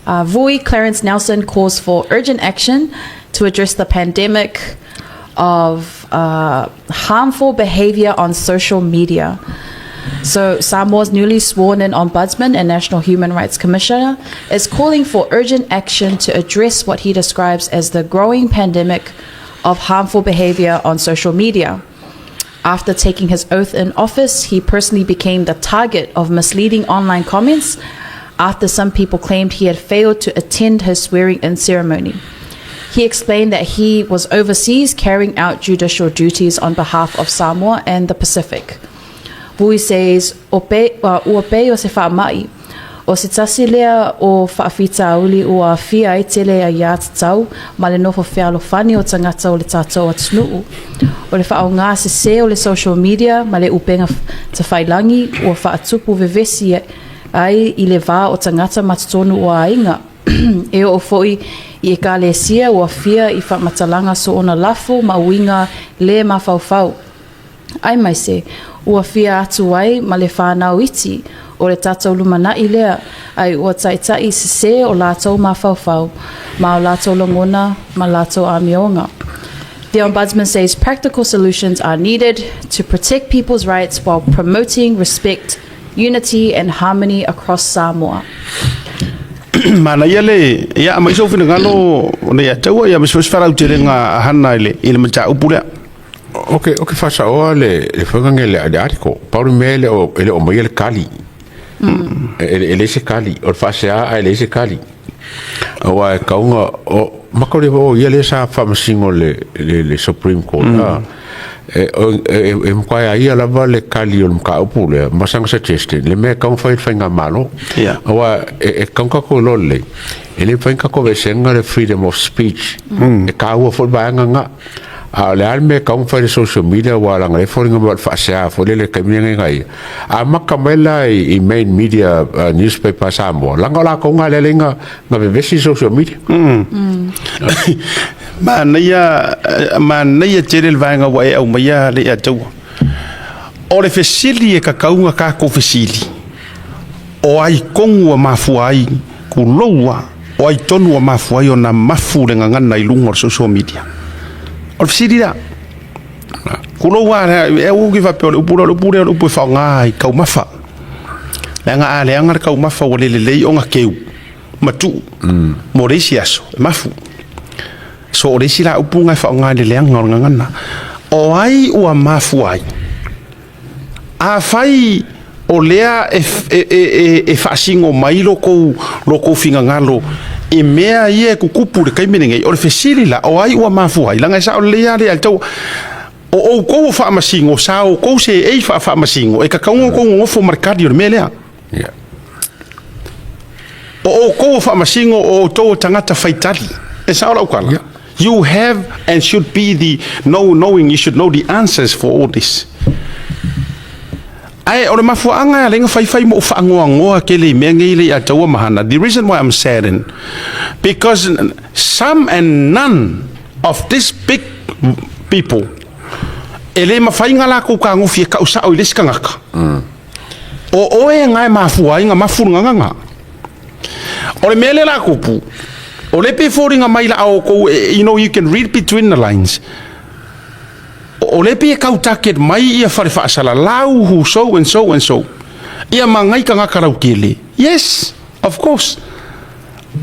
Uh, Vui Clarence Nelson calls for urgent action to address the pandemic of uh, harmful behavior on social media. So, Samoa's newly sworn in Ombudsman and National Human Rights Commissioner is calling for urgent action to address what he describes as the growing pandemic of harmful behavior on social media. After taking his oath in office, he personally became the target of misleading online comments after some people claimed he had failed to attend his swearing in ceremony. He explained that he was overseas carrying out judicial duties on behalf of Samoa and the Pacific. Vui says, o pe, uh, ua pei o se whaamai, o se tasi lea o faafitauli ua aafia ai tele aiā tatau ma le nofo fealofani o tagata o le tatou atunuu. O le faaaoga sesē o le social media ma le upega tafailangi ua faatupu vevesi ai i le va o tagata ma totonu o aiga. E oo foi i Ekalesia ua fia i faamatalaga soona lafo ma uiga le mafaufau. Aemaise, ua fia atu ai ma le whānau iti o le tatou lumanaʻi lea, ai ua taitaʻi sesē o latou mafaufau ma o latou lagona ma latou amioga. The Ombudsman says practical solutions are needed to protect people's rights while promoting respect, unity and harmony across Samoa. Manaia le, ia, aumai sou finagalo ona ia taua, ia, aemaise foi se faalautelega a Hana i le, i le mataupu lea. Ok, ok faasaoa le le faiga le le article. Pau le mea e le o e le o maia le kali. E, e, e leai se kali. O le faasea ae leai se kali. Aua e kauga o maka o le o ia lea sa faamasino le le, le Supreme Court. Mm. E, e, e, e matua a ia lava le kali o le mataupu lea ma sana suggestion le mea e tatau ona fai e le faigamalo. Yeah. Aua e, e tatau ona tatou iloa lelei, e le mafai ona tatou aveeseina le freedom of speech. Mm. E taua foi le vaega lena. A o le a le mea e tatau ona fai i le social media aua leaga e foliga mai o le faasea foi lele i le taimi lenei na ia. Amata mai la i main media newspaper a Samoa, leaga o latou na lea na na vevesi i social media. Manaia, manaia tele le vaega ua e aumaia le ia taua. O le fesili e tatau ona tatou fesili, o ai tonu ua mafua ai, tulou lava, o ai tonu ua mafua ai ona mafu le gagana i luga o le social media? O le fesili lea. Tulou lava, e aua ke faapea o le upu lea, o le upu lea o le upu e faaaoga i taumafa. Leaga a leaga le taumafa ua le lelei ona keu ma tuu mo le isi aso, e mafu. So o le isi la upu lena e faaaoga i le leaga o le gagana. O ai ua mafua ai? Afai o lea e, e, e, e faasino mai lo kou, lo kou finagalo i mea ia e tutupu i le taimi lenei, o le fesili la, o ai ua mafua ai? Leaga e sao lelei lava le tau, o outou o faamasino, sa outou seei faafaamasino, e tatau ona outou nonofo ma le tali o le mea lea. Yeah. O outou o faamasino, o outou o tagata faitali. E sao lau tala? Yeah. You have and should be the know, knowing, you should know the answers for all this. Ae o le mafuaaga e ala ai ona faifai ma ou faanoanoa tele i mea nei le i ataua ma hana. The reason why I'm saddened, because some and none of this big people, e le mafai ona latou tagofi e tau sao i le isi tagata. O oe na e mafua ai na mafu le gagana. O le mea lea la tupu, o lea pei e foliga mai la outou, you know, you can read between the lines. O lea pei e tau target mai ia fale faasalalau, who so and so and so. Ia ma ngai tagata lautele. Yes, of course.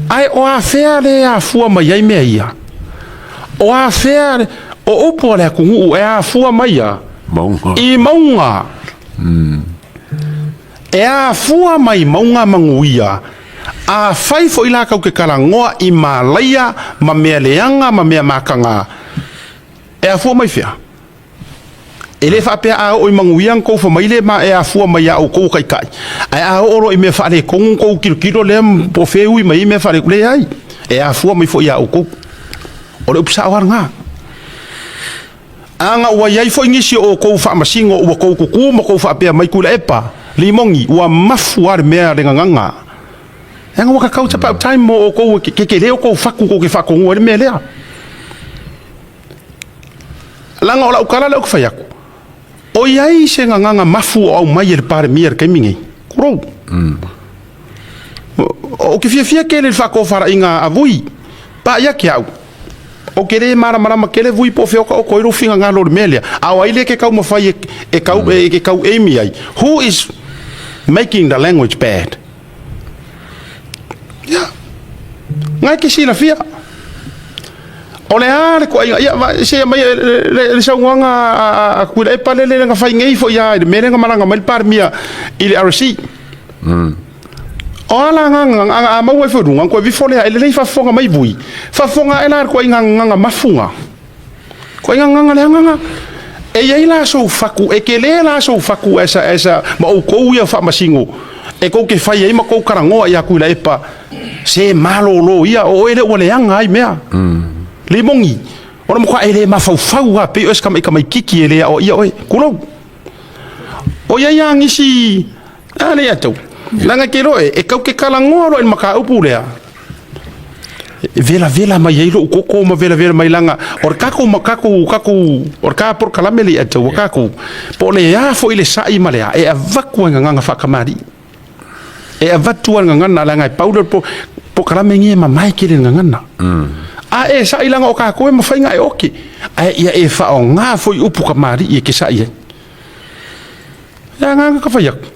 Ae o afea le afua mai ai mea ia? O afea, o upu a le atunuu e afua mai ia? Mauga. I mauga. E afua mai mauga manuia, afai foi la kau ke talanoa i malaia ma mea leaga ma mea mataga, e afua mai fea? E le faapea a oo i manuia ona tou fai mai lea ma e afua mai ia outou o taitai, ae a oo loa i mea faaletonu ona tou tilotilo lea po o fea e ui mai ai mea faaletonu. Leai, e afua mai foi ia outou. O le upu sao lava lena. Ana ua i ai foi nisi o outou faamasino ua tou tutu ma tou faapea mai, Tuilaepa, Limoni, ua mafu lava le mea le gagana. Leaga ua tatau, it's about time mo outou e tetele outou fatu tou te faatonuina ai le mea lea. Leaga o lau tala lea ou te fai atu, o i ai se gagana mafu o aumai e le Palemia i le taimi nei? Tulou. Ou te fiafia tele i le faatofalaiga a Vui, paia te au. Ou te le malamalama tele Vui po o fea o taoto ai lou finagalo i le mea lea, a o ai lea e te taumafai e tau e te tau aim i ai? Who is making the language bad? Ia, na e te silafia. O le a le toaiga, ia, se aumai le saunoaga a Tuilaepa lele na fai nei foi lava i le mea lea na malaga mai le Palemia i le RSE. O a la agaga, a maua ifo i luga, ona toe vifo lea, e lelei faafofoga mai Vui, faafofoga ae la i le toaiga agaga mafuga, toaiga agaga leaga na. E i ai la sou fatu, e tele la sou fatu as a, as a, ma outou ia faamasino, e tou te fai ai ma tou talanoa ia Tuilaepa, se malolo ia, o oe lea ua leaga ai mea. Le moni, ona matua e le mafaufau lava, pei oe se tamaitiki e le aoaia oe, tulou. O i ai lava nisi, a lea tau, leaga e te iloa e, e tau te talanoa loa i le mataupu lea, e velavela mai ai lou koko ma velavela mai laga, o le tatou, tatou, tatou, o le ta polokalame lea tau a tatou, po o le a foi le sa'i ma le a, e avatu lava i gagana faatamalii. E avatu lava i le gagana, leaga e pau lea o le polokalame lenei e mamae tele i le gagana. A e sa'i leaga o tatou e mafai ona e oke, ae ia e faaaoga foi upu tamalii e te sa'i ai. Le agaga ka fai atu.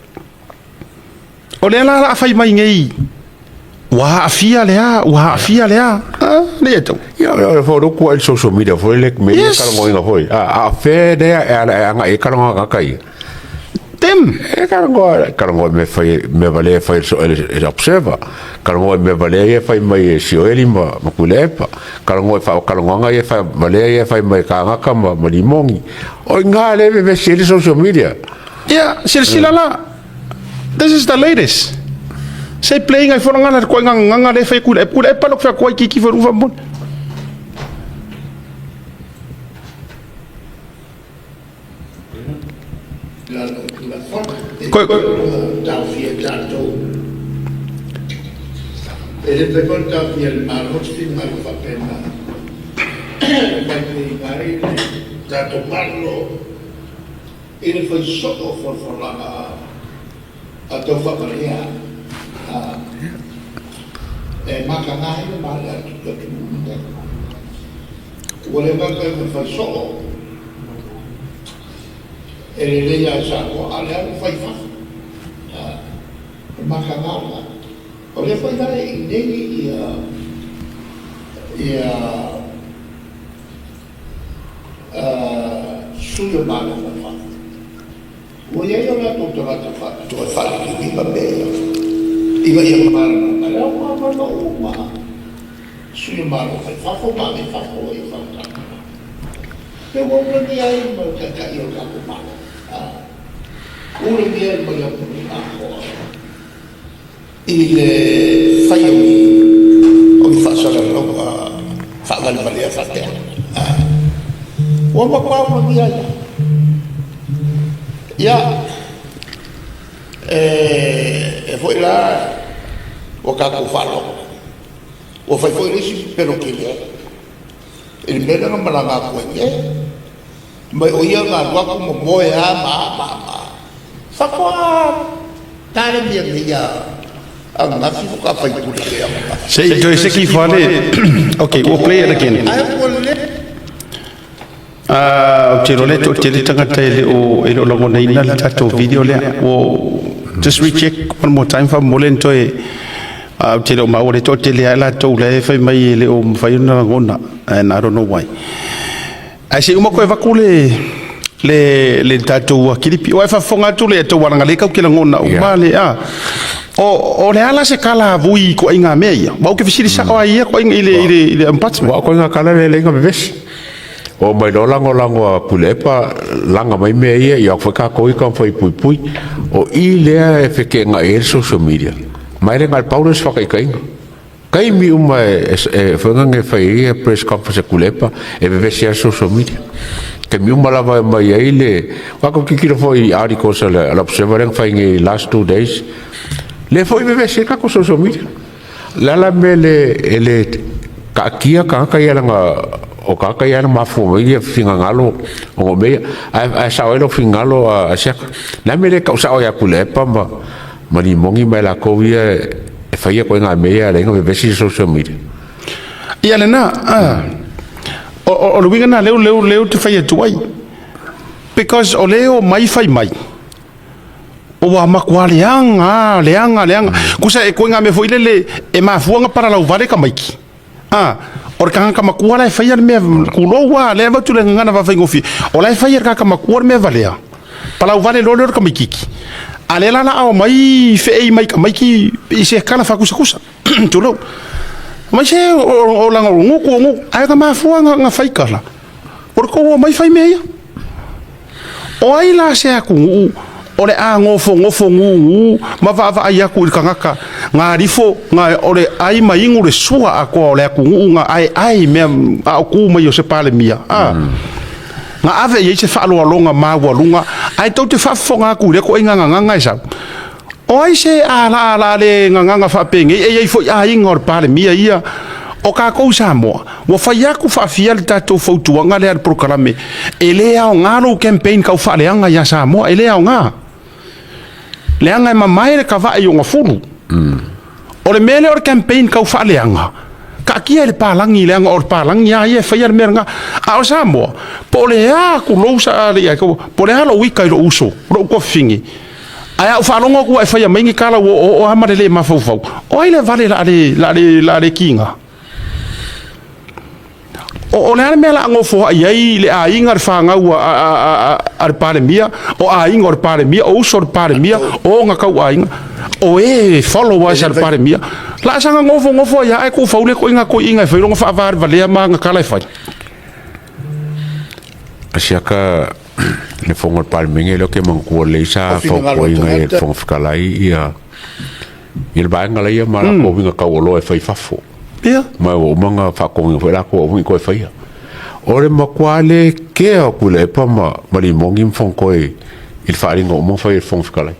O lea la o le a fai mai nei, ua aafia le a, ua aafia le a. Ah, le tau. Ia, o le fo ku ai social media foi le me yes. Kalongoinga foi. A fe lea e ala e anga e kalonga ka kai. Tem. E kalongoa kalongoa me fai me vale fai so ele e observer. Kalongoa me vale e fai mai e sioeli ma ma kulepa. Kalongoa fa kalongoa e fai vale e fai mai ka ngaka ma ma limongi. O ngā le me se le social media. Ia, silasila la. This is the latest. Se playing ai fona ngana ko nganga nganga le fai kula kula e palo fa ko kiki fa rufa mon. Ko E le mafai foi ona taofia e le Malo se finagalo faapena e faitauina ai le tatou Malo i le fai soo o folafolaga a tau faavalea e mataga ai le male a le atunuu lenei. Ua le gata i le fai soo e lelei lava i Samoa, a o lea ua fai i fafo. O le mataga lena. O lea foi la e i inei ia ia sui o Malo mai fafo. Ua i ai o latou tagata faapitoa e faaliliuina mea ia ina ia malamalama. Lea ua avanoa uma sui o Malo mai fafo ma ave i fafo ia faamatalaga. Pe ua ulagia ai ma le Taitai o le tatou Malo. Ua ulagia ai ma le atunuu atoa. I le fai o ni faasalalauga faavalevalea faapea, ua matua ulagia ai. Ia, e foi la ua tatou faalogo, ua fai foi le isi pepelo tele i le mea lea na malaga atu ai nei, mai o ia na alu atu momoe lava ma a ma a ma a. Faatoa Palemia nei a ananafi faatoa faipule nei ananafi. Se i toe seki ifo lava le. Okay, we'll play it again. Ae ua le Ah, ou te iloa o lea e toatele tagata e le o e le o lagonaina le tatou video lea. We'll just recheck one more time faamolemole na toe ah, ou te le o maua le toatele lava i latou la e fai mai e le o mafai ona lagona and I don't know why. Ae se i uma koe avatu le le le tatou kilipi. Ua e faafofoga atu le tou alaga lea kau te lagona uma le a. O o le a la se kala a vui i koaiga mea ia. Ua ou te fesili sao ai ia koaiga i le i le i le ombudsman. Ua koiga kala le lenga vevesi. O mai loa lagolago a Pulepa laga mai mea ia, ia foi kākou ia taumafai e puipui. O i lea e feteenai ai le social media. Ma e le na o le pau lea o se faataitaiga. Taimi uma e fai e fai ai press conference a Tuilaepa e vevesi ai social media. Taimi uma lava e aumai ai le tatou tilotilo foi i articles a le Observer lea na fai nei last 2 days. Lea foi e vevesi ai tatou social media. O le a la le mea e le taatia tagata ia leaga o tagata ia na mafua mai ia finagalo ona o mea ia. Ae sao ai lou finagalo a Siaka. O le a le mea e le tau sao ai ia Tuilaepa ma Limoni ma i latou ia. E faia koe ngā mea ia ala ai ona vevesi le social media. Ia lena, a. O le uiga lena lea ou te fai atu ai. Because o lea e omai fai mai, ua matua leaga lava, leaga, leaga. Tusa e ituaiga mea foi lele e mafua ona palalauvale tamaiti. A, o le tagata matua la e faia le mea, tulou lava, lea e avatu le gagana faafaigofie, o la e fai e le tagata matua le mea valea, palauvale loa lea o le tamaitiiti. A o lea la o le a omai feei mai tamaiti i se tala faatusatusa. Tulou. Mai se o langa o gutu o gutu, ae na mafua na fai tala. O le tou omai fai mea ia. O ai la se atunuu o le a nofonofo gugu ma vaavaai atu i le tagata na alifo na o le ai ma inu le sua atoa o le atunuu na aeae i mea a o tu mai o se Palemia a na ave i ai se faaaloaloga maualuga ae tou te faafofoga atu i lea ituaiga gagana e sau. O ai se a la la le gagana faapenei e i ai foi aiga o le Palemia ia o tatou i Samoa ua fai atu faafia le tatou fautuaga lea a le polokalame e le aoga lou campaign tau faaleaga ia Samoa e le aoga leaga e mamae le kavae i ona fulu. O le mea lea o le campaign tau faaleaga taatia i le palagi leaga o le palagi lava ia e faia le mea lena. A o Samoa po o le a tulou sa alii ai po o le a lou ita i lou uso lou tuafafine Ae a ou faalogo atu ua e faia mai ni tala ua oooo lava ma le le mafaufau, o ai le vale la le, la le, la le kiga? O, o le a le mea la a nofoai ai le aiga, le fanau a, a, a, a, a le Palemia, o aiga o le Palemia, o uso o le Palemia, o ona tauaiga, o e followers a le Palemia, la a saga nofonofo ai lava ae tuufau le ituaiga toeaina e fai lona faavalevalea ma ana tala e fai. Asiaka le fofoga o le Palemene lea ou te manatua lelei sa fautuaina e le Fofoga Fetalai ia ia le vaega la ia ma latou uiga taualoa e fai i fafo. Ia. Ma ua uma ona faatonuina foi latou aua ne i toe faia. O le matua le kea o Tuilaepa ma ma Limoni ma Fonotoe i le faaaliga ua uma ona fai e le Fofoga Fetalai.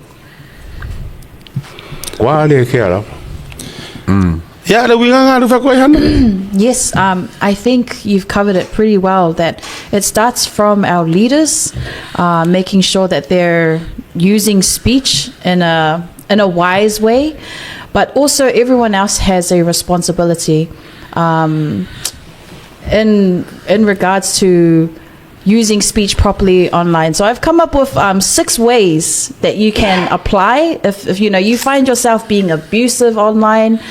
Matua le kea lava. Ia, le uiga lena lea ua fai atu ai Hana. Yes, I think you've covered it pretty well that it starts from our leaders making sure that they're using speech in a in a wise way, but also everyone else has a responsibility um, in in regards to using speech properly online. So I've come up with 6 ways that you can apply if you know you find yourself being abusive online,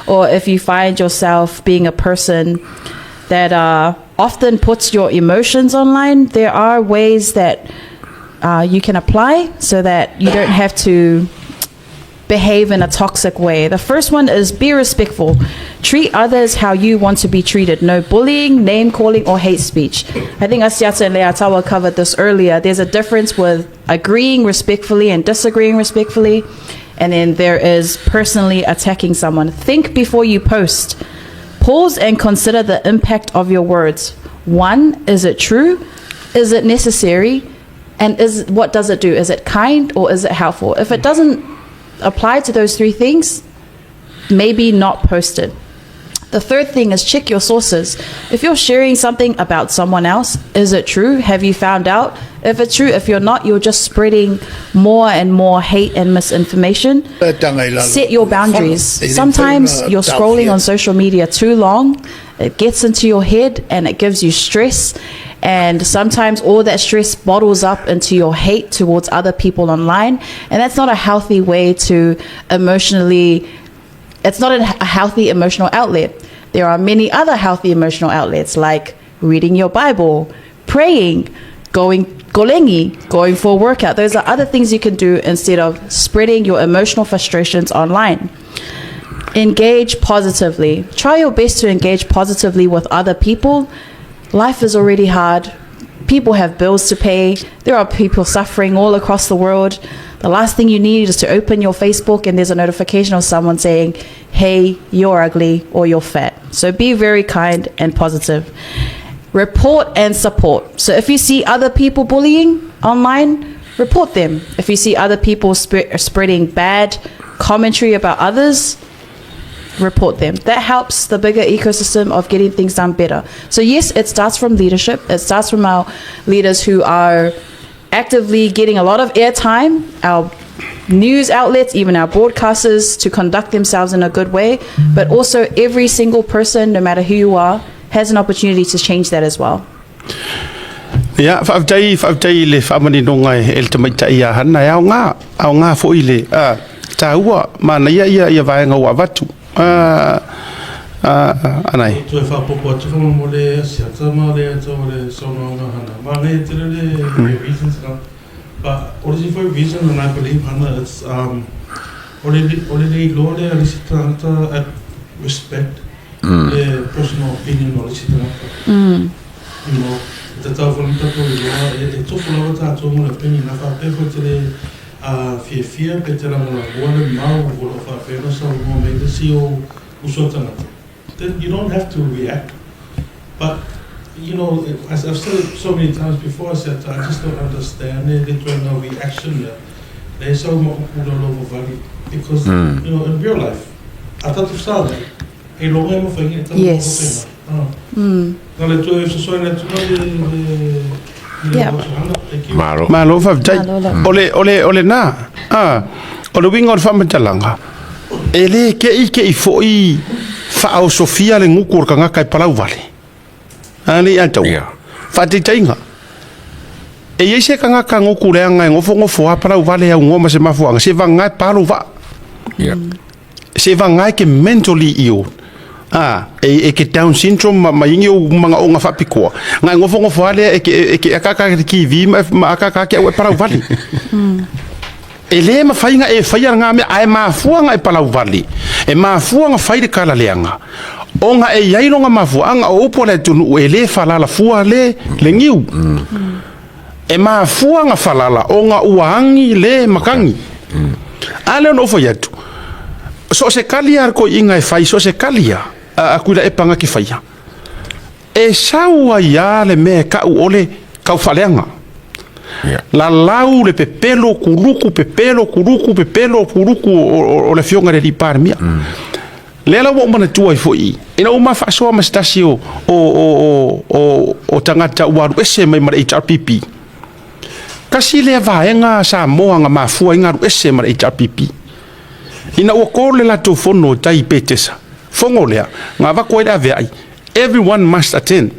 or if you find yourself being a person that often puts your emotions online. There are ways that you can apply so that you don't have to behave in a toxic way. The first one is be respectful. Treat others how you want to be treated. No bullying, name calling, or hate speech. I think Asiata and Leiataua covered this earlier. There's a difference with agreeing respectfully and disagreeing respectfully. And then there is personally attacking someone. Think before you post. Pause and consider the impact of your words. One, is it true? Is it necessary? And is what does it do? Is it kind or is it helpful? If it doesn't apply to those three things, maybe not post it. The third thing is check your sources. If you're sharing something about someone else, is it true? Have you found out if it's true? If you're not, you're just spreading more and more hate and misinformation. Set your boundaries. Sometimes you're scrolling on social media too long. It gets into your head and it gives you stress. And sometimes all that stress bottles up into your hate towards other people online. And that's not a healthy way to emotionally, it's not a healthy emotional outlet. There are many other healthy emotional outlets like reading your Bible, praying, going golengi, going for a workout. Those are other things you can do instead of spreading your emotional frustrations online. Engage positively. Try your best to engage positively with other people. Life is already hard. People have bills to pay. There are people suffering all across the world. The last thing you need is to open your Facebook and there's a notification of someone saying, hey, you're ugly or you're fat. So be very kind and positive. Report and support. So if you see other people bullying online, report them. If you see other people spreading bad commentary about others, report them. That helps the bigger ecosystem of getting things done better. So yes, it starts from leadership. It starts from our leaders who are actively getting a lot of airtime, our news outlets, even our broadcasters, to conduct themselves in a good way. But also every single person, no matter who you are, has an opportunity to change that as well. Ia, faafetai, faafetai i le faamaninoga e le tamaitai ia Hana, e aoga, aoga foi le a, taua, manaia ia, ia vaega ua avatu. A, a, anai. Toe faaopoopo atu faamolemole Asiata ma le ata o le saunoaga a Hana. Manaia tele le reasons na. But o le isi foi reason and I believe Hana it's um o le o le le iloa lea a le isi tagata at respect le personal opinion o le isi tagata. You know, e tatau foi ona tatou iloa e tofu lava tatou ma le opinion. A faapea foi te le fiafia pe te lagolagoa le mau o lo o faapea ona saunoa mai le isi o uso a tagata, then you don't have to react. But, you know, as I've said it so many times before, I said I just don't understand le ituaiga reaction lea, lea e sau ma upu lolovavari because, you know, in real life, a tatou fesagai, e iloga e mafai ona e tau Yes. Na le toe fesoasoani atu la le le Yeah. Hana. Thank you. Malo. Malo faafetai. Malo lava. O le, o le, o lena, a, o le uiga o le faamatalaga, e le keʻikeʻi foi faaosofia le gutu o le tagata e palau vale. A le ia taua. Ia. Faataitaiga, e i ai se tagata gutu leaga e nofonofo lava palau vale aunoa ma se mafuaaga, se vagana e pa lou vaa. Ia. Se vagana e ke mentally ill. A, e, e ke Down syndrome ma, ma ingi ou manaoga faapitoa. Na e nofonofo lava lea e ke, e ke akaka i le TV ma, ma akaka ake au e palau vale. E le mafai ona e faia lena mea, ae mafua ona e palau vale. E mafua ona fai le kala leaga, ona e i ai lona mafuaaga, o upu a le atunuu e le falala fua le, le niu. E mafua ona falala ona ua agi le matagi. A lea ona ou fai atu, so o se kali lava a le toeaina e fai, so o se kali lava a Tuilaepa na te faia, e sau ai lava le mea e tau o le taufaaleaga. Lalau le pepelo kuluku, pepelo kuluku, pepelo kuluku o le Afioga i le Alii Palemia. Lea la ua ou manatua ai foi ina ua ma faasoa ma se tasi o, o, o, o, o tagata ua alu ese mai ma le HRPP. Tasi lea vaega a Samoa na mafua ai na alu ese ma le HRPP. Ina ua call le latou fono i tai i Petesa, fono lea, na avatu ai le aveai, everyone must attend,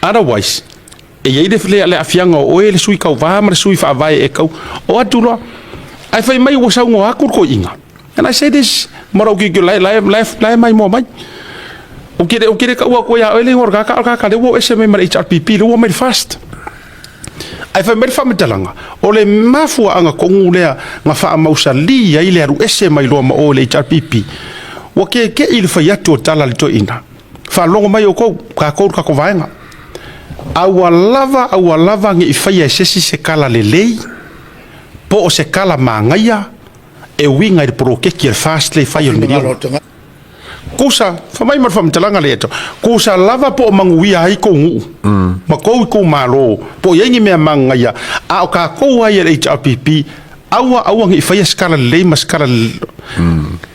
otherwise, e i ai le, le, le aafiaga o oe le sui tauva ma le sui faavae e tau o atu loa. Ae fai mai ua saunoa atu le toeaina. And I say this, ma lou kilikili, la, la, la, la e maimoa mai. Ou te le, ou te le taua atu ia oe le igoa o le tagata, a o le tagata lea ua o ese mai ma le HRPP, lea ua omai i le FAST. Ae fai mai le faamatalaga, o le mafuaaga tonu lea na faamausalī ai le alu ese mai loa ma o i le HRPP, ua kekeʻi le fai atu o tala a le toeaina, Faalogo mai outou, tatou le tatou vaega, a ua lava, a ua lava ne i faia e se isi se tala lelei, po o se tala manaia e uiga i le poloketi a le FAST lea e fai o le miliona. Kusa, fai mai ma le faamatalaga lea, kusa lava po o manuia ai kou nuu ma kou itumalo, po o i ai ni mea manaia, a o tatou ai e le HRPP, aua, aua ne i faia se tala lelei ma se tala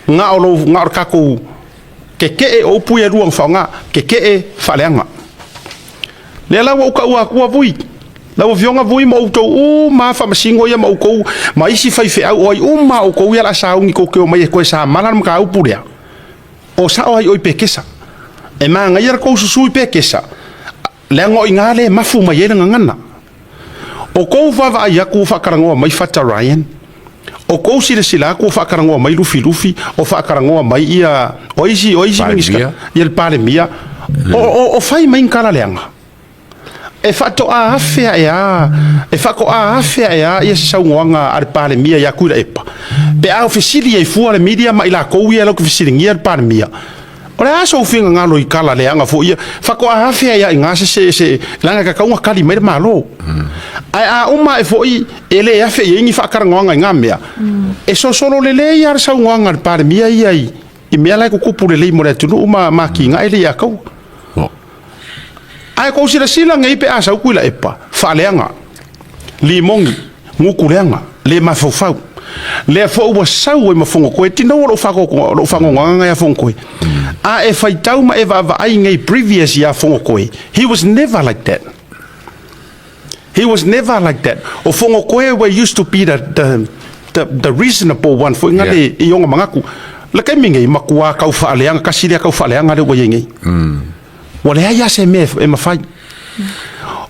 na o lou, na o le tatou keke'e, o upu ia e lua na faaaoga, keke'e faaleaga. Lea la ua ou taua atua Vui, lau Afioga Vui ma outou uma lava faamasino ia ma outou ma isi faifeau, o ai uma lava outou ia o le a sauni tou te omai e toe samala le mataupu lea, o sao ai oi Pekesa. E manaia le tou susu i Pekesa, leaga o i ina lea e mafu mai ai le gagana. O kou vaavaai atu ua faatalanoa mai Fata Ryan, o kou silasila atu ua faatalanoa mai Lufilufi, o faatalanoa mai ia, o isi, o isi Minisita, ia le Palemia, o, o, o fai mai ni tala leaga. E faatoa afe ae a, e faatoa afe ae a ia se saunoaga a le Palemia ia Tuilaepa, pe a fesili ai fua le media ma i latou ia latou te fesiligia le Palemia, O le a sou finagalo i tala leaga foi ia? Faatoa afea ia i ina se, se, se, leaga e tatau ona tali mai le Malo. Ae a uma ae foi e le afe i ai ni faatalanoaga i na mea, e sosolo lelei lava le saunoaga a le Palemia ia i, i mea la e tutupu lelei mo le atunuu ma, ma atinae lea ia taua. Ae tou silasila nei pe a sau Tuilaepa, faaleaga, limoni, gutu leaga, le mafaufau. Lea foi ua sau ai ma Fonotoe, tino o lou fagogoga, lou fagogogaga ia Fonotoe. A e faitau ma e vaavaai nei previous ia Fonotoe, he was never like that. He was never like that. O Fonotoe were used to be the, the the, the reasonable one foi nga le i oga manatu. Le taimi nei, matua tau faaleaga, tasi lea tau faaleaga lea ua i ai nei. Ua leai lava se mea e mafai.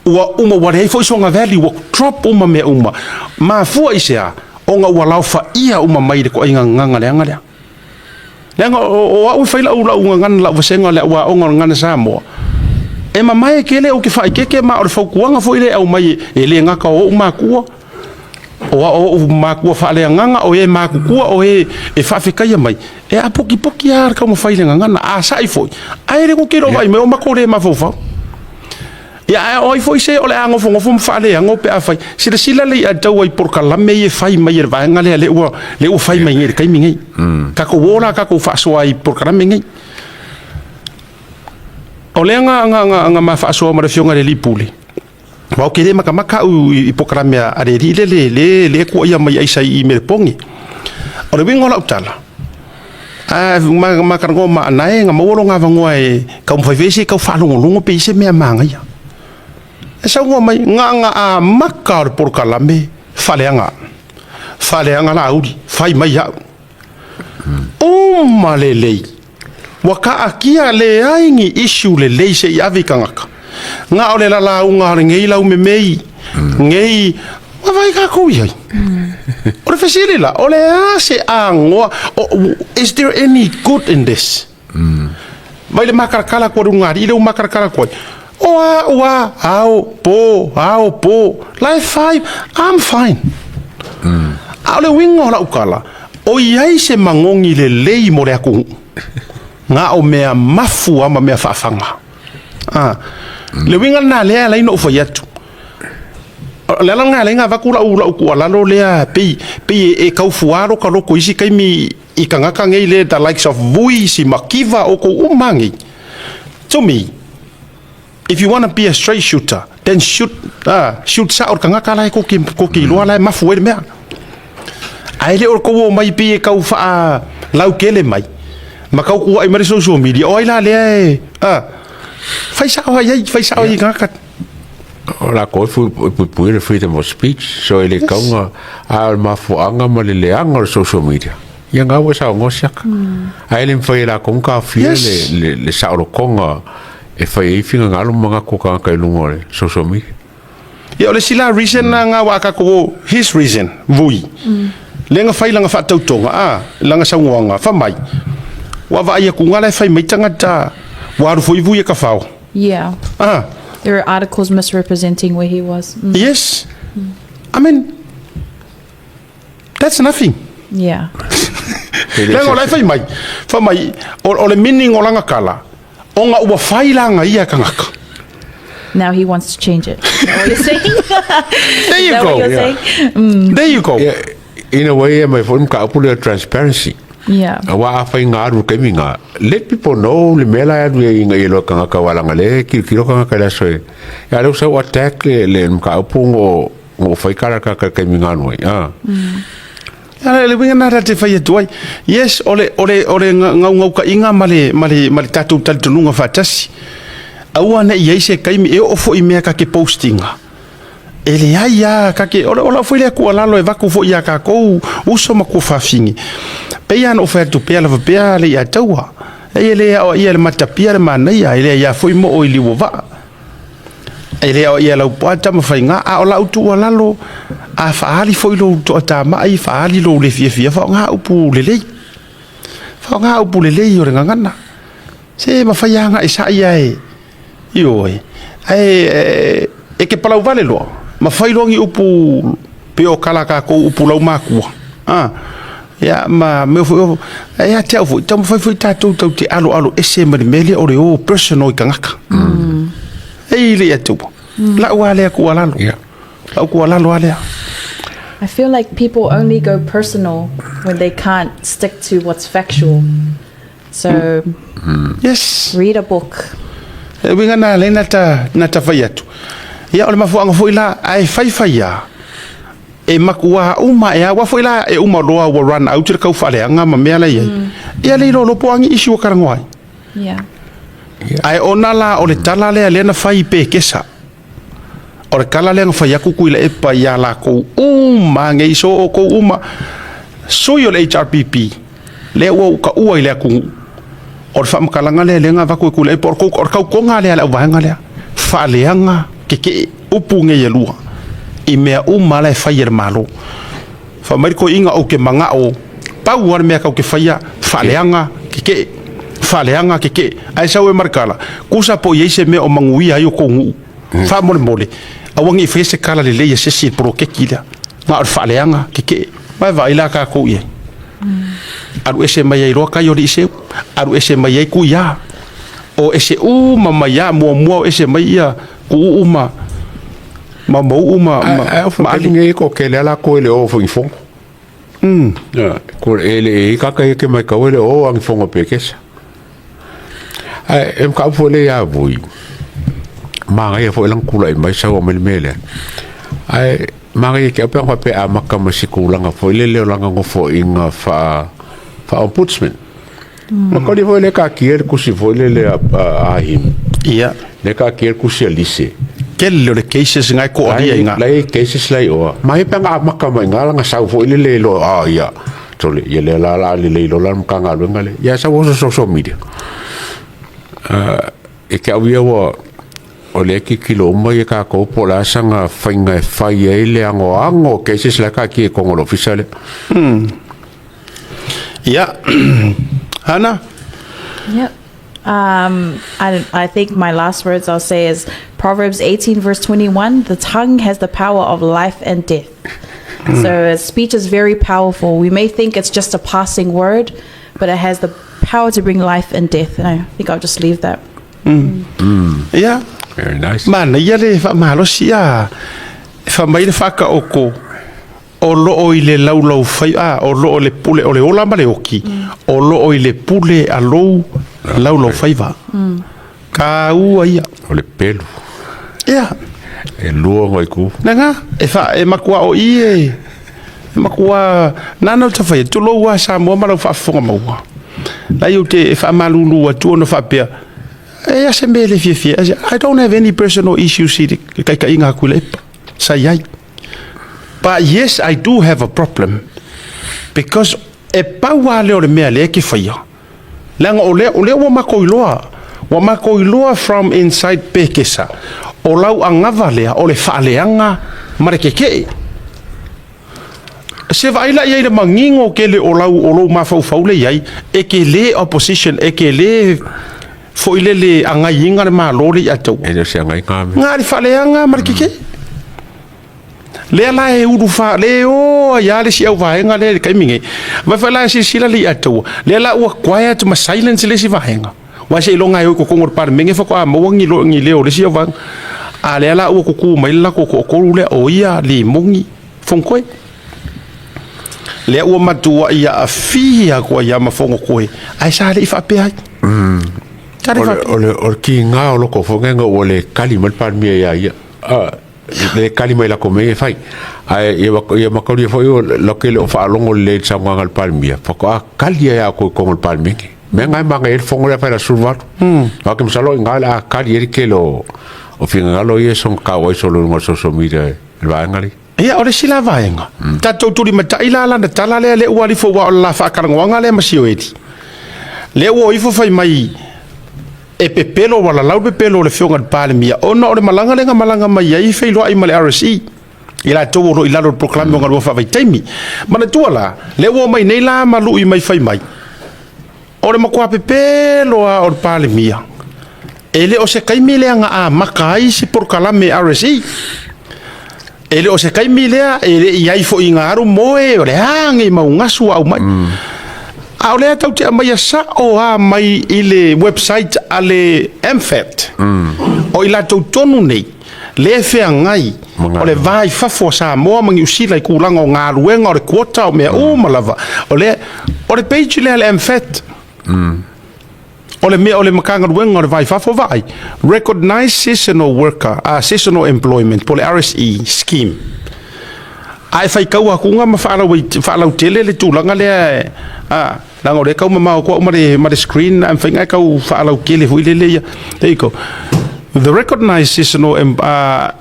Ua uma, ua leai foi sona value, ua drop uma mea uma. Mafua i se a? Ona ua laofaia uma mai i le toaiga gagana leaga lea. Leaga o au e fai lau lau gagana lau vasega o le au aoga o le Gagana Samoa, e mamae tele ou te faaeteete ma o le fautuaga foi lea e aumai e le gata o ou matua, o ou matua faaleagaga, o e matutua, o e e faafetaia mai, e apokipoki lava le taumafai i le gagana. A sa'i foi, ae le tou te iloa vaai mai o matou le mafaufau. Ia, ae o ai foi se o le a nofonofo ma faaleago pe afai. Silasila le ia taua i polokalame ia e fai mai e le vaega lea lea ua, lea ua fai mai nei i le taimi nei. Tatou o la tatou faasoa i polokalame nei. O lea na, na, na, na ma faasoa ma le afioga i le alii pule, aua ou te le matamata au i, i polokalame a le alii lea, le, le tuuaia mai aisa i Melepone. O le uiga o lau tala, A ma ma talanoa ma Anae na maua lona avanoa e taumafai foi se tau faalogologo pe i ai se mea manaia. E saunoa mai, na ona amata o le polokalame faaleaga, faaleaga Laauli, fai mai au. Uma lelei, ua taatia leai ni issue lelei se i ave i tagata. Na o le lalauga o lenei laumemei, nei, ua vaai tatou i ai. O le fesili la, o le a se agoa, is there any good in this? Mai le makarakara atu a le ulugalii lea ua makarakara atu ai, o a ua ao po, ao po, la e fai, I'm fine. A o le uiga o lau tala, o i ai se magogi lelei mo le atunuu, na o mea mafu lava ma mea faafaga. A, le uiga lena lea e ala ai ona ou fai atu. O le ala lena e ala ai ona avatu lau, lau tuualalo lea, pei, pei e, e tau fuā lota loto i isi taimi i tagata nei le the likes of Vui, si Makiva, outou uma lava nei. To me, if you wanna be a straight shooter, then shoot, ah, shoot sao le tagata la e tou te, tou te iloa la e mafu ai le mea. Ae le o le tou omai pei e tau faalautele mai ma tau kuaʻi mai le social media, o ai la lea e, ah, fai sao ai ai, fai sao ai i tagata. O lakou e puipuia le freedom of speech, so e le tau a o le mafuaaga ma le leaga o le social media, ia na ua saunoa siaka. Ae le mafai e lakou ona taofia le saolotoga e fai ai finagalo ma manatu o tagata i luga o le social media. Ia o le isi la reason na nga wa ka ko his reason vui. Le nga fai langa faatautoga a langa saunoaga fa mai. Ua vaai atu nga la e fai mai tagata ua alu foi vui e ka fao. Yeah. Ah. There were articles misrepresenting where he was. Yes. I mean, that's nothing. Yeah. Leaga o la e fai mai, fai mai, o le meaning o lana tala, ona ua fai laga ia e tagata. Now he wants to change it. Is that what you're saying? There you Is that go. what you're saying? There you go. Yeah, in a way, e mai foi mataupu lea transparency. Yeah. Aua afai nga alu i le taimi nga, let people know le mea la e alu ai ina ia iloa e tagata aua leaga o lea e tilotilo tagata i le aso e, a o lea ua sau attack le le mataupu ona o ona o fai tala a le tagata i le taimi na alu ai, a. A le uiga lena ta te fai atu ai. Yes, o le, o le, o le gaugaukaiga ma le, ma le, ma le tatou talitonuga faatasi. Aua ne i i ai se taimi e oo foi i mea ta te post ina. E leai lava, ta te, o lau foi lea tuualalo e avatu foi ia tatou uso ma tuafafine. Pei lava ona ou fai atu pea lava pea le ia taua. E le aoaia e le matapia le manaia, e leai lava foi moo i liu o vaa. E le aoaia e Laupua Tamafaiga, a o lau tuualalo, a faaali foi lou toatamai, faaali lou le fiafia, faaaoga upu lelei. Faaaoga upu lelei o le gagana. Se mafai lava ona e sa'i ae, ioe, ae e te palau vale loa, ma fai loa ni upu pei o kala tatou upu laumakua, a, ia ma mea foi o, ae ia te au foi, taumafai foi tatou tatou te aloalo ese ma le mea lea o le o personal i tagata. E i le ia te ua. Lau lava lea tuualalo. Lau tuualalo lava lea. I feel like people only go personal when they can't stick to what's factual. So, Yes. read a book. E uiga na lea na ta, na ta fai atu. Ia, o le mafuaaga foi la, ae faifai lava, e matua uma e aua foi la e uma loa ua run out le kaufaaleaga ma mea la e i ai. Ia le iloa loa po o a ni issue ua talanoa ai. Yeah. Ae ona la o le tala lea lea na fai i Pekesa. O le tala lea na fai atu Tuilaepa ia lakou uma nei, so outou uma sui o le HRPP, lea ua ou taua i le atunuu, o le faamatalaga lea lea na avatu e Tuilaepa, o le o le tautoga lea a le auvaega lea, faaleaga tetee, upu nei e lua, i mea uma la e fai e le Malo. Fai mai le toeaina, ou te manao, pau lava le mea tatou te faia, faaleaga tetee, faaleaga tetee. Ae sau e ma le tala, tusa po o i ai se mea o manuia ai o tou nuu, faamolemole, aua ne i faia se tala lelei a se isi i le poloketi lea, na o le faaleaga tetee. Ma e vaai la tatou i ai. Alu ese mai ai loa tai o Liiseu, alu ese mai ai Tuia, o ese uma mai lava, muamua o ese mai ia Tuuu ma ma Mauu ma ma Ae o ma Ali. nei ko ke le ala ko le o fo ifongo. Ko e le e ka ka ke mai ka le o ang fongo pe kesa. Ae e ka fo le ya vui. Ma ngai fo lang kula i mai sa o mele mele. Ae ma ngai ke pe pe a maka ma sikulanga fo le le langa ngo fo inga fa fa ombudsman. Ma koli fo le ka ki le kusi fo le le a a him. Ia. Le ka ki le kusi a lise. Tele o le cases ngai ko alia inga. Lai cases lai oa. Ma he panga maka mai ngala nga sau fo ile le lo a ia. Tole ia le la la le le lo la mka nga lenga le. Ia sa wo social media. E ke au ia ua o le ki kilo uma ia ka ko po la sanga fainga e fai ai le ango ango cases la ka ki e kongo lo fisa le. Ia. Hana? Yep. I think my last words I'll say is Proverbs 18 verse 21, the tongue has the power of life and death. So speech is very powerful. We may think it's just a passing word, but it has the power to bring life and death. And I think I'll just leave that. Ia. Very nice. Manaia le faamalosi a e fai mai le faataoto o loo i le laulau fai a o loo le pule o le ola ma le oki o loo i le pule a lou laulau faiva. Taua ia. O le pelu. Ia. E lua ngai ku. Lena, e fa e matua o i e e matua nana o tawhai, tulou a Samoa ma lau faafofoga maua. Lai o te e faamalulu atu ona faapea, e a se mea le fiafia. I said, I don't have any personal issues i le taitaiga a Tuilaepa. Sa i ai. But yes, I do have a problem because e pau lava lea o le mea lea e te faia. Leaga o lea, o lea ua matou iloa, ua matou iloa from inside Pekesa, o lau agava lea o le faaleaga ma le keke'e. Se vaai la i ai le manino tele o lau, o lou mafaufau lea i ai, e te le opposition, e te le foi lele agaiina le Malo lea ia te au. E le o se agaiga mea. Na le faaleaga ma le keke'e. Lea la e ulu fa, le o ai lava le isi auvaega lea i le taimi nei. Vai foi la e silasila le Iatua, lea la ua quiet ma silence le isi vaega. Aua seiloga e o i totonu o le Palemene faatoa maua ni lo, ni leo o le isi auvaega. A lea la ua tutu mai le latou toatolu lea, o ia, Limoni, Fonotoe. Lea ua matuai aafia atu ai lava ma Fonotoe, ae sa le i faapea ai. Sa le i faapea. O le, o le kiga o loko fogaga ua le kali mai le Palemia ia ia. Ah. Le kali mai lako mea e fai. Ae ia ia makauli foi o lo ke le o faalogo lelei i le saunoaga a le Palemia, faatoa kali ai a koe i totonu o le Palemene. Mea nga e maga ai le fono lea fai le aso 18. Aua ke masalo i ina o le a kali ai le tele o o finagalo ia e sogatau ai solo i luga o le social media i le vaega lea. Ia, o le isi la vaega, tatou tulimatai la lana tala lea, lea ua alu ifo aua o le la faatalanoaga lea ma Sioeli. Lea ua o ifo fai mai e pepelo ua lalau le pepelo o le Afioga i le Palemia ona o le malaga lea na malaga mai ai e feiloai ma le RSE i latou o lo o i lalo o le polokalame o galuega faavaitaimi. Manatua la, lea ua omai nei la ma lui mai fai mai, o le matua pepelo lava o le Palemia, e le o se taimi lea na amata ai se polokalame RSE. E le o se taimi lea e le i ai foi ina alu moe, o le a nei mau gasu ua aumai. A o lea tatou te aumaia sao lava mai i le website a le MFAT. O i latou tonu nei, lea e feagai o le va i fafo a Samoa ma Niu Sila i tulaga o galuega, o le quota, o mea uma lava. O lea, o le page lea a le MFAT. O le mea o le Matagaluega o le Va i Fafo vaai, Recognized Seasonal Worker, Seasonal Employment po o le RSE Scheme. A e faitau atu ma faalautele le tulaga lea, leaga o lea e tau mamao atu au ma le screen, ae mafai ona e tau faalautele foi lele ia. There you go. The Recognised Seasonal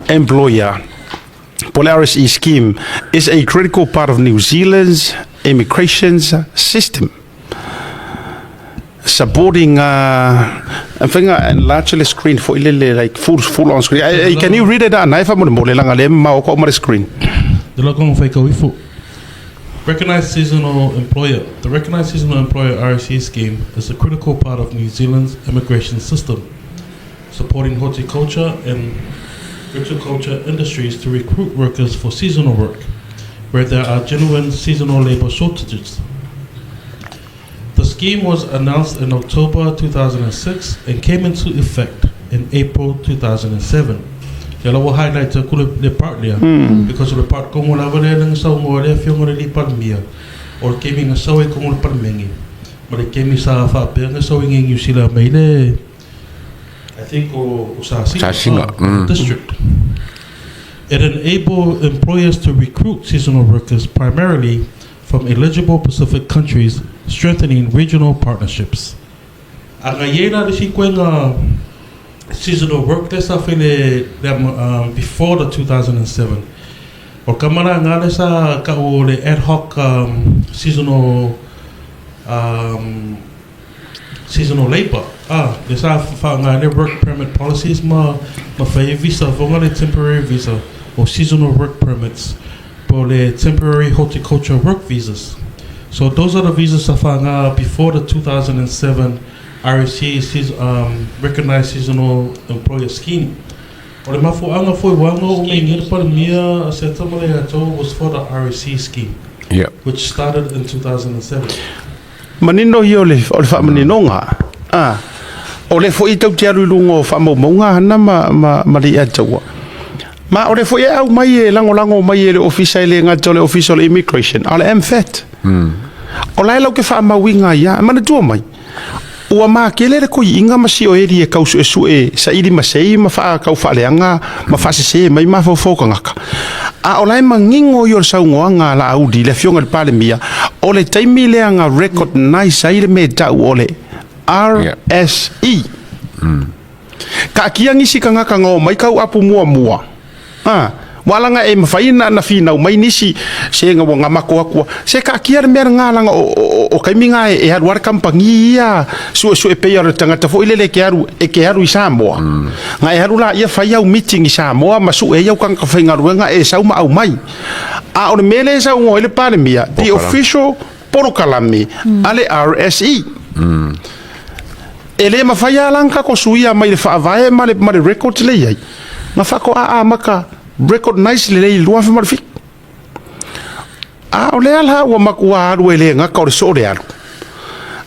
Employer po o le RSE scheme is a critical part of New Zealand's immigration system, supporting faiga enlarge le screen foi lele, like full on screen. Can you read it ana e faamolemole laga lea mamao ko ma le screen? The Lokonga Whaikauifu. Recognised Seasonal Employer. The Recognised Seasonal Employer RSE scheme is a critical part of New Zealand's immigration system, supporting horticulture and viticulture industries to recruit workers for seasonal work, where there are genuine seasonal labour shortages. The scheme was announced in October 2006 and came into effect in April 2007. Ia la ua highlight aku le part lea, because o le part kongo lava lea na saunoa ai le afioga i le alii Palemia, o le taimi na sau ai kongo le Palemene, ma le taimi sa faapea na sau ai nei Niu Sila mai le, I think o Sasina, Sasina, district. It enabled employers to recruit seasonal workers primarily from eligible Pacific countries, strengthening regional partnerships. A na i ai la le isi koega seasonal work lea sa fai le before the 2007. O le kama la nga lea sa kau o le ad hoc seasonal seasonal labour, ah, lea sa faaaoga ai le work permit policies ma ma fai ai visa foga le temporary visa o seasonal work permits po o le temporary horticulture work visas. So those are the visas sa faaaoga before the 2007 RSE Recognised Seasonal Employer Scheme. O le mafuaaga foi ua aga oo mai nei le Palemia a Seattle ma le Atoll was for the RSE scheme, which started in 2007. Manino ia o le faamaninoga, a, o lea foi tou te alu i luga o faamaumauga hana ma, ma, ma le Ataua. Ma o lea foi e aumai e lagolago mai e le Ofisa e le gata o le Ofisa o le Immigration, a o le MFAT. O la e lau ke faamauina ai lava. E manatua mai, ua makele le koiiga ma sioeli e tau suesue saili ma sei ma faatau faaleaga ma faasese mai mafaufau o tagata. A o la e manino ia o le saunoaga a Laauli, le afioga i le Palemia, o le taimi lea na recognise ai le mea e tau o le RSE. Taatia nisi tagata na omai tau apu muamua. A, ua laga e mafai na finau mai nisi se na ua gamako atu a. Se taatia le mea lena laga o taimi na e alu a le kamupani ia suesue pei o le tagata foi lele e te alu e te alu i Samoa. Na e alu laia fai au meeting i Samoa ma sue ai au tagata faigaluega e sau ma aumai. A o le mea lea e saunoa ai le Palemia, the official polokalame a le RSE. E le mafai lava la ona tatou suia mai le faavae ma le, ma le records lea e i ai, na faatoa amata recognize lelei i le 2007. A o lea la ua matua alu e le gata o le soo le alu,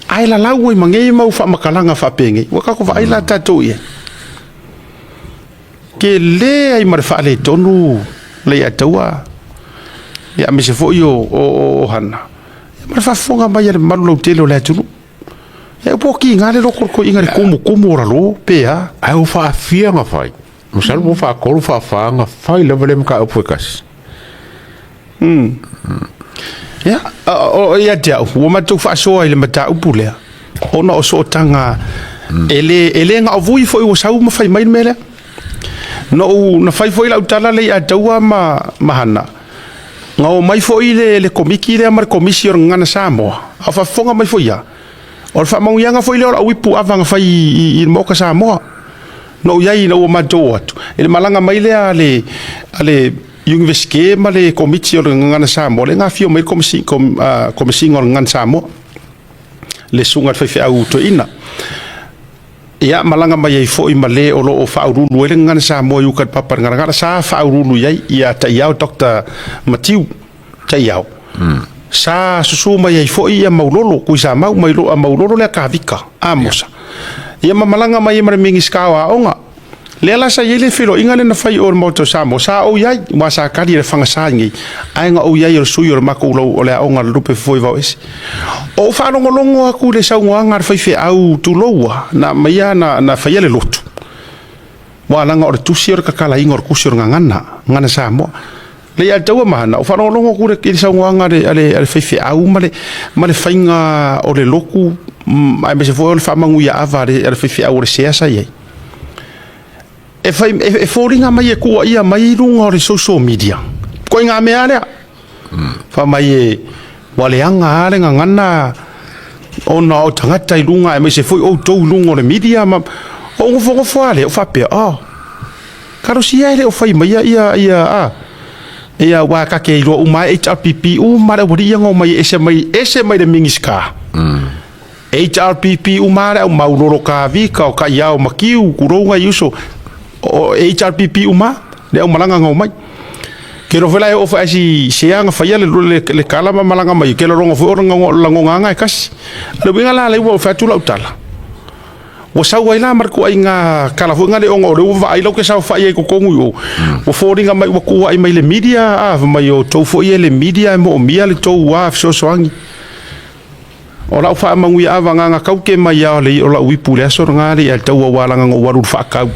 ae lalau ai ma nei mau faamatalaga faapenei, ua tatou vaai la tatou i ai. Tele ai ma le faaletonu Leiataua, ia aemaise foi o Hana, ia ma le faafofoga mai a le mamalu lautele o le atunuu. Ia po o kiga le loko o le toeaina i le kumukumu o lalo pe a. Ae ua faafia ona fai. Masalo po ua faatolu faafa ona fai lava lea mataupu e tasi. Ia, o, ia te au, ua matou faasoa i le mataupu lea, ona o sootaga e le, e le na o vui foi ua sau ma fai mai le mea lea. Na ou, na fai foi lau tala lea i Ataua ma, ma Hana, na omai foi le, le komiti lea ma le komisi o le Gagana Samoa, a o faafofoga mai foi ia, o le faamanuiaga foi lea o lau ipu ava na fai i, i, i le Maota Samoa. Na ou i ai ina ua matou o atu, i le malaga mai lea a le, a le Iunivesite ma le Komiti o le Gagana Samoa, lea na afio mai le Komisi, kom, Komesina o le Gagana Samoa, le Susuga i le Faifeau Toeaina. Ia, malaga mai ai foi ma le o lo o faauluulu ai le Gagana Samoa i uka i le Papa i le Galagala, sa faauluulu i ai ia Taiao, Doctor Matiu Taiao. Sa susu mai ai foi ia Maulolo, Tuisamau, mai lo, Maulolo lea Kavika, Amosa. Ia ma malaga mai ai ma le Minisita o Aoga. Lea la sa i ai le feiloaiga lea na fai i o i le Maota o Samoa, sa ou i ai, aua sa tali e le fagasa i inei, ae na ou i ai o le sui o le matou lau o le aoga a le Lupe Fofoe Vaoese. O ou faalogologo atu i le saunoaga a le faifeau tuloua na aumaia na, na faia le lotu, aua leaga o le tusi o le tatalaina o le tusi o le gagana, Gagana Samoa. Le ia taua ma hana, o faalogologo atu i le saunoaga a le, a le, a le faifeau ma le, ma le faiga o le lotu, aemaise foi o le faamanuia ava a le, a le faifeau o le sea sa i ai. E fai e foliga mai e kuaia mai i luga o le social media. Ko ngā mea lea. Fa mai e ua leaga lava le gagana ona o tagata i luga aemaise foi outou i luga o le media ma ou nofonofo lava lea ou faapea, oh, talosia e le o fai maia ia ia a ia aua ta te iloa uma lava e HRPP uma lava le aualii ia na omai e ese mai ese mai le Minisita. HRPP uma lava le au maulolo kavika o kaiao makiu kulou nai uso o HRPP uma le au malaga na omai. Ke lo foi la e oo foi si sea na faia le, le, le kala ma malaga mai ke lologa foi o lagoga e kasi. Le uiga la lea ua fai atu lau tala. Ua sau ai la ma le tuuaiga kala foi na le ona o lea ua vaai lau ke saofai ai i totonu i o. Ua foliga mai ua tuuai mai le media a fai mai o tou foi e le media e moomia le tou a fesoasoani. O lau faamanuia avagaga kau ke mai a o le o lau ipu i le aso lena le ia taua ua alaga na ou alu i le faatau.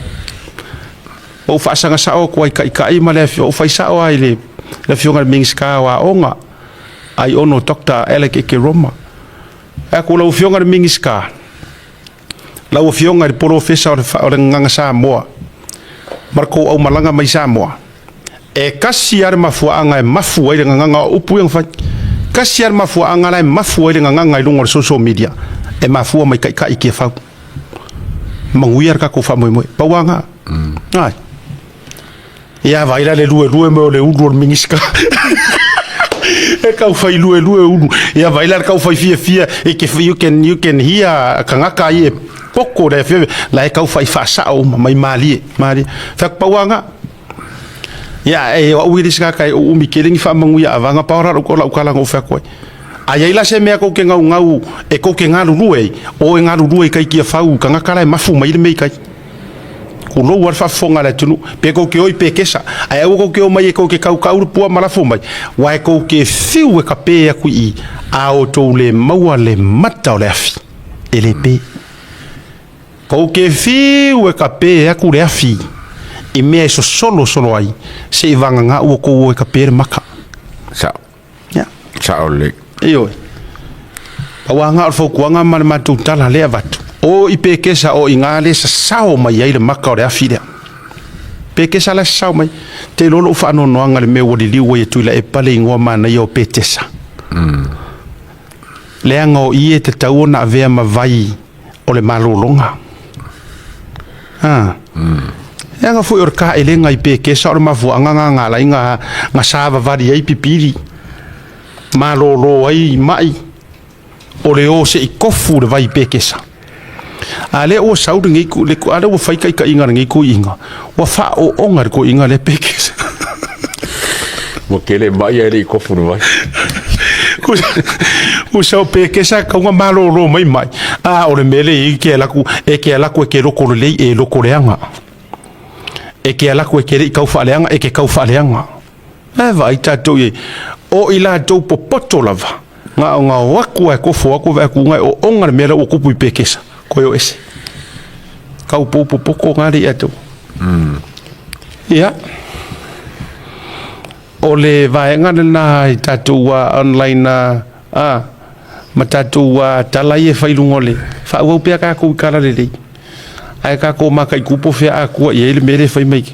Ou faasaga sao atu ai taitai ma le afio, ou fai sao lava i le afioga i le Minisita o Aoga, Aiono Doctor Alec Ekeroma. Fai atu, lau afioga i le Minisita, lau afioga i le Polofesa o le, o le Gagana Samoa ma le tou aumalaga mai Samoa, E kasi lava le mafuaaga e mafu ai le gagana o upu ia na fai. Kasi lava le mafuaaga la e mafu ai le gagana i luga o le social media, e mafua mai taitai i Tiafau. Manuia le tatou faamoemoe. Pau lava lena. Ai. Ia vaai la le luelue mai o le ulu o le Minisita. E tau fai luelue ulu. Ia vaai la le tau fai fiafia e ke you can you can hear kangaka ai e poko le afioga la e tau fai faasao uma mai malie malie. Fai atu pau lava lena. Ia, e o au i le isi tagata e uumi tele ni faamanuia avaga paora lau lau tala na ou fai atu ai. A i ai la se mea tou te gaugau e tou te galulue ai, o e galulue i tai Tiafau i tagata la e mafu mai le mea i tai. Tulou lava le faafofoga a le atunuu, pe tou te o i Pekesa, ae aua tou te omai e tou te kaukau le pua ma lafo mai, aua e tou te fiu e kape atu i i, a outou le maua le mata o le afi, e le pe. Kou ke fiu e kape aku le afi i mea e sosolo solo ai, se i vagana ua kou o e kape le maka. Sao. Ia. Sao lelei. Ioe. Aua nga o le fautuaga ma le matou tala lea avatu, o i pekesa o i ga le sasao mai ai le maka o le afi lea. Pekesa la e sasao mai. Te iloa lou faanoanoaga i le mea ua liliu ai e Tuilaepa le igoa manaia o Petesa. Leaga o i e tatau ona avea ma vai o le malologa. A. E aga foi o le kaelega i Pekesa o le mafuaaga ga ga ala ai ga ga savavali ai pipili, malolo ai mai, o le o se i kofu le vai i Pekesa. A lea ua sau lenei ku, le, a lea ua fai taitaiga a lenei toeaina, ua faaooga le toeaina lea Pekesa. Ua tele mai ae le i kofu le vai. Ua sau Pekesa e tau ona malolo mai mai. A o le mea lea e te alu atu, e te alu atu e te loko lelei e loko leaga. E te alu atu e te le i tau faaleaga, e te tau faaleaga. E vaai tatou i ai, o i latou popoto lava, na ona o atu lava e kofo atu vaai atu e ooga le mea lea ua tupu i Pekesa, toe o ese. Tau pou popoto na le ia te. Ia. O le vaega lena i tatou online a ma tatou tala ia e fai i luga o le faaauau pea tatou i tala lelei. Ae tatou mataitu po o fea atua i ai le mea lea e fai mai.